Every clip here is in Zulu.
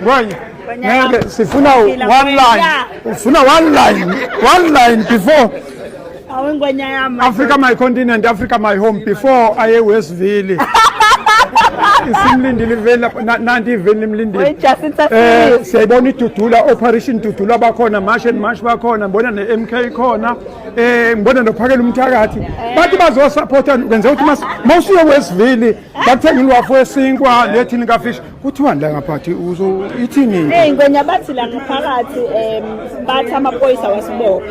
Ngwenya, ngeke sifuna one line, ufuna one line, one line before Awu, ngwenya yami. Africa my continent, Africa my home, before aye Westville. Isimlindile iveni lapha, nanti iveni limlindile. Wait, Jacinta. Siyayibona idudula, Operation Dudula bakhona, March and March bakhona, ngibona ne-MK khona, ngibona nophakela umthakathi. Bathi bazosupporta, kwenza ukuthi mawusuye Westville bakuthenga ilwafu wesinkwa nethini kafish. Kuthiwani la ngaphathi, uzo ithini? Hey ngwenya, bathi la ngaphakathi bathi amaphoyisa wasibopha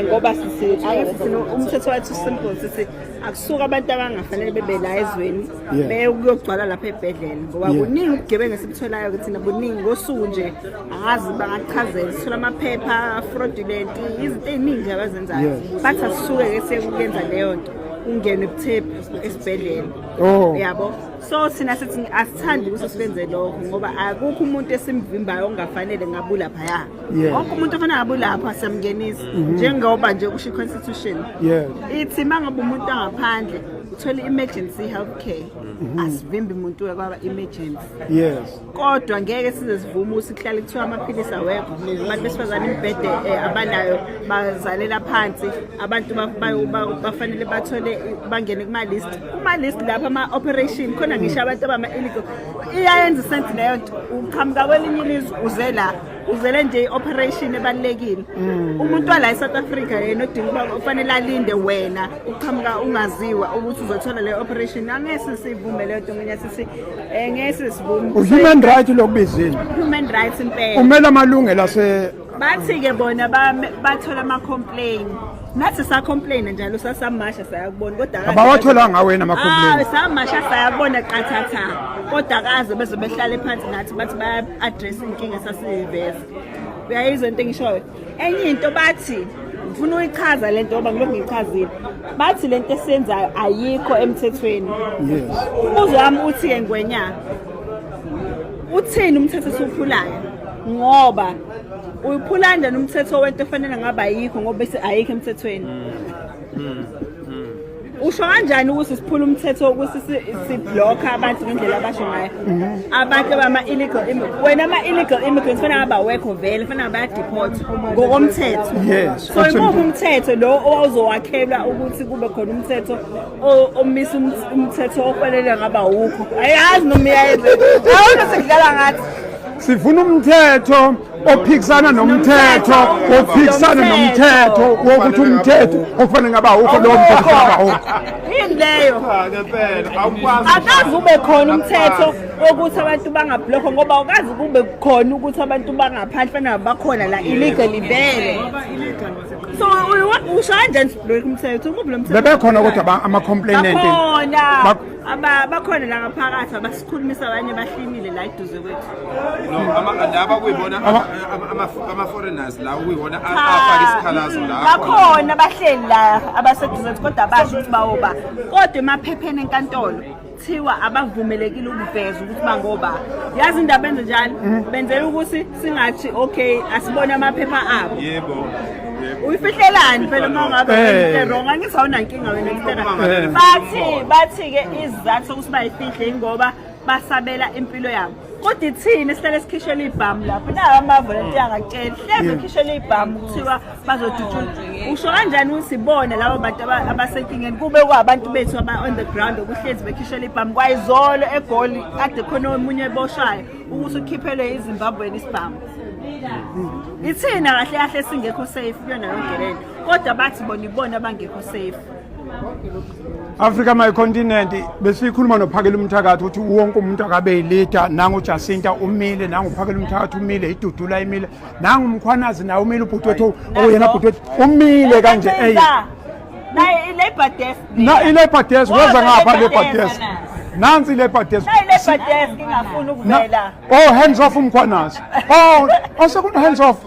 ngoba sisi ake sithi umthetho wethu simple, sithi akusuka abantu abangafanele bebe la ezweni beyokugcwala lapha ebhedlela, ngoba kuningi ubugebengu esibutholayo kuthina, buningi ngosuku nje, angazi bangachazela, sithola amaphepha fraudulent, izinto ey'ningi nje abazenzayo. Bathi asisuke-ke siye kuyenza leyo nto, ungenwe buthephu esibhedlela. Yabo, so thina sithi asithandi ukuthi sibenze lokho, ngoba akukho umuntu esimvimbayo ongafanele ngabe ulaphaya. Wonke umuntu ofanele ngabe ulapha siyamngenisa, njengoba nje kusho i-constitution. Ithi uma ngabe umuntu angaphandle uthola i-emergency health care, asivimbi umuntu kwaba emergency. Kodwa ngeke size sivume ukuthi kuhlale kuthiwa amaphilisi awekho, abantu besifazane imibhede abanayo, bazalela phansi, abantu bafanele bathole, bangene kuma-list, kuma-list lapho ama-operation khona, ngisho abantu abama-illegal. Iyayenza isense leyo nto? Uqhamuka kwelinye ilizwe, uze la, uzele nje i-operation ebalulekile, umuntu wala e-South Africa yena odinga ukuba ufanele alinde, wena uqhamuka ungaziwa ukuthi uzothola le operation. Angeke sivume leyo nto ngenya, sithi ngeke sivume. Human right lokubizile. Human rights impela. Umela amalungelo ase Bathi-ke bona bathola ama-complain, nathi sa-complain njalo, sasamasha sayakubona, kodwa Abawatholanga wena ama-complaint? Ah, samasha sayakubona qathatha, kodwa kaze beze behlale phansi nathi bathi baya-address inkinga esasiyiveza. Uyayizwa into engishoyo? Enye into bathi ngifuna uyichaza le nto, ngoba ngilokhu ngiyichazile, bathi le nto esiyenzayo ayikho emthethweni. Umbuzo wami uthi-ke ngwenya, uthini umthetho esiwuphulayo? Ngoba uyiphula kanjani umthetho wento efanele ngabe ayikho, ngoba bese ayikho emthethweni? Usho kanjani ukuthi siphula umthetho wokuthi siblocka abantu ngendlela abasho ngayo, abantu abama-illegal wena ama-illegal immigrants fanele ngabe awekho vele, fanele ngabe bayadeport ngokomthetho. So imuphi umthetho lo owawuzowakhelwa ukuthi kube khona umthetho omisa umthetho ofanele ngabe awukho? Ayazi noma iyayenza, awona sekudlala ngathi. Sifuna umthetho ophikisana nomthetho, ophikisana nomthetho wokuthi umthetho okufanele ngabe awukho, lowo mthetho kufanele ngabe awukho. Yini leyo? Cha, ngempela awukwazi. Akaze ube khona umthetho wokuthi abantu bangabhlokho, ngoba awukazi kube khona ukuthi abantu bangaphandle fanele bakhona la illegally vele. So usho kanjani sibhlokhe umthetho? Umuphi lo mthetho? Bebekhona kodwa ama-complainant. Bakhona. Bakhona la ngaphakathi abasikhulumisa, abanye bahlimile la eduze kwethu. No, laba kuyibona ama-foreigners la kuyibona afaka isikhalazo la. Bakhona, bahleli la abaseduze kwethu, kodwa basho ukuthi bawoba, kodwa emaphepheni enkantolo thiwa abavumelekile ukuveza ukuthi bangoba. Yazi indaba enze njalo, benzela ukuthi singathi okay, asibone amaphepha abo. Yebo. Uyifihlelani phela uma ungabe into wrong? Angithi awunankinga wena into right. Bathi-ke isizathu sokuthi bayifihle ingoba basabela impilo yabo, kodwa ithini esihlale sikhishela ibhamu lapho nayo amavolontiya angakutsheli hlezi ekhishela ibhamu, kuthiwa bazodutshula. Usho kanjani ukuthi ibona labo bantu abasenkingeni, kube kwabantu bethu aba-on the ground okuhlezi bekhishela ibhamu? Kwayizolo eGoli kade khona omunye eboshwayo ukuthi ukhiphelwe iZimbabweni isibhamu. Ithina kahle kahle singekho safe kuyona yonke lento, kodwa bathi bona ibona abangekho safe. Africa my continent, besikhuluma nophakela umthakathi ukuthi wonke umuntu akabe yileader. Nangu Jacinta umile, nangu uphakela umthakathi umile, idudula imile, nangu umkhwanazi nawe umile, ubhuti wethu oyena bhuti wethu umile kanje, ey. Naye i-Labour Desk. Na i-Labour Desk, weza ngapha, Labour Desk, nansi i-Labour Desk. Nayi i-Labour Desk ingafuni ukuvela. Oh, hands off umkhwanazi. Oh, osekuna hands off.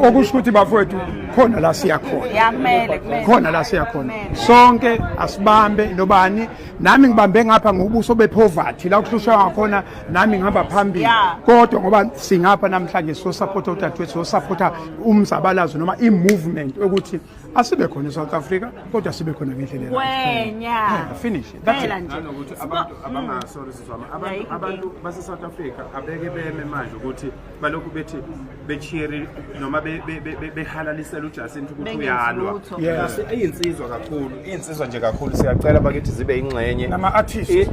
Okusho ukuthi bafowethu Khona la siya khona. Ya, kumele, kumele. Khona la siya khona. Sonke asibambe nobani, nami ngibambe ngapha ngobuso bepoverty la kuhlushwa ngakhona, nami ngihamba phambili. Kodwa ngoba singapha namhlanje so support udadewethu, so supporta umzabalazo noma i-movement ukuthi asibe khona eSouth Africa, kodwa sibe khona ngendlela e-right. Kwenya. Yeah, finish. That's Phela it. nje. Nanokuthi abantu abanga, sorry siswami, abantu Ayikho. abantu base South Africa abeke beme manje ukuthi balokhu bethi becheer noma behalalisela uJacinta ukuthi Bengenzi uyalwa. lutho. Yeah. Iyinsizwa kakhulu, iyinsizwa nje kakhulu, siyacela bakithi zibe ingxenye Nama-artist.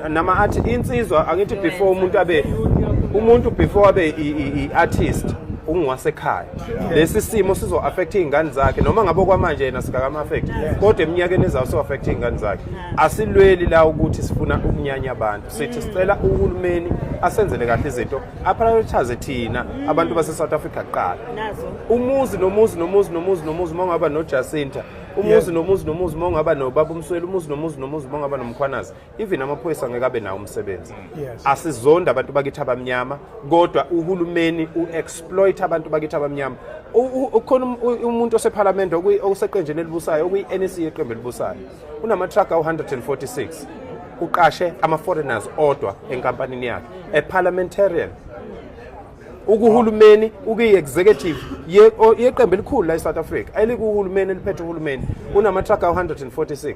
Nama-art insizwa angithi before umuntu abe umuntu, before abe i-artist ungowasekhaya. Lesi simo sizo affect iy'ngane zakhe, noma ngabe okwamanje yena sikakama-affect, kodwa eminyakeni ezayo so affect iy'ngane zakhe. Asilweli la ukuthi sifuna ukunyanya abantu, sithi sicela uhulumeni asenzele kahle izinto, aprioritize thina abantu base-South Africa kuqala. Nazo. Umuzi nomuzi nomuzi nomuzi nomuzi uma ungaba noJacinta, umuzi nomuzi nomuzi uma ungaba nobaba uMsweli, umuzi nomuzi nomuzi uma ungaba noMkhwanazi, even amaphoyisa angeke abe nawo umsebenzi. Asizonda abantu bakithi abamnyama, kodwa uhulumeni u-exploit abantu bakithi abamnyama. Ukhona umuntu osephalamende oseqenjini elibusayo, okuyi-NEC yeqembu elibusayo, unama-truck awu-146, uqashe ama-foreigners odwa enkampanini yakhe, a parliamentarian ukuhulumeni, ukuyi-executive yeqembu elikhulu la e-South Africa elikuhulumeni, eliphethe uhulumeni, unama-truck awu-146.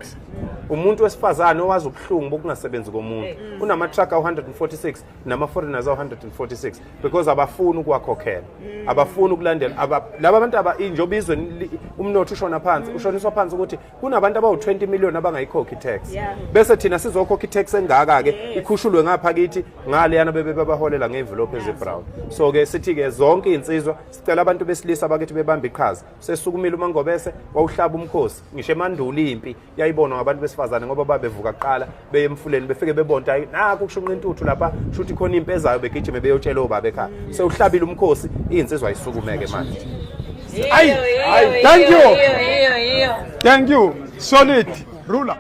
Umuntu wesifazane owazi ubuhlungu bokungasebenzi komuntu unama-truck awu-146 nama-foreigners awu-146 because abafuni ukuwakhokhela, abafuni ukulandela laba bantu njengoba izwe umnotho ushona phansi, ushoniswa phansi ukuthi kunabantu abawu-20 million abangayikhokhi i-tax, bese thina sizokhokha i-tax engaka-ke, ikhushulwe ngapha kithi ngaleyana bebe babaholela ngey'mvilophu ezi-brown. So-ke sithi-ke zonke iy'nsizwa, sicela abantu besilisa bakithi bebambe iqhaza. Sesukumile uMangobese wawuhlaba umkhosi. Ngisho emandulo impi yayibonwa ngabantu besifazane ngoba babevuka kuqala beye emfuleni, befike bebona hayi, nakhu kushunqa intuthu lapha, shuthi khona impi ezayo, begijime beyotshela obaba ekhaya. Sewuhlabile umkhosi, iy'nsizwa ayisukumeke manje. Ayi, thank you. Iyo, iyo, iyo. Thank you. Solid ruler.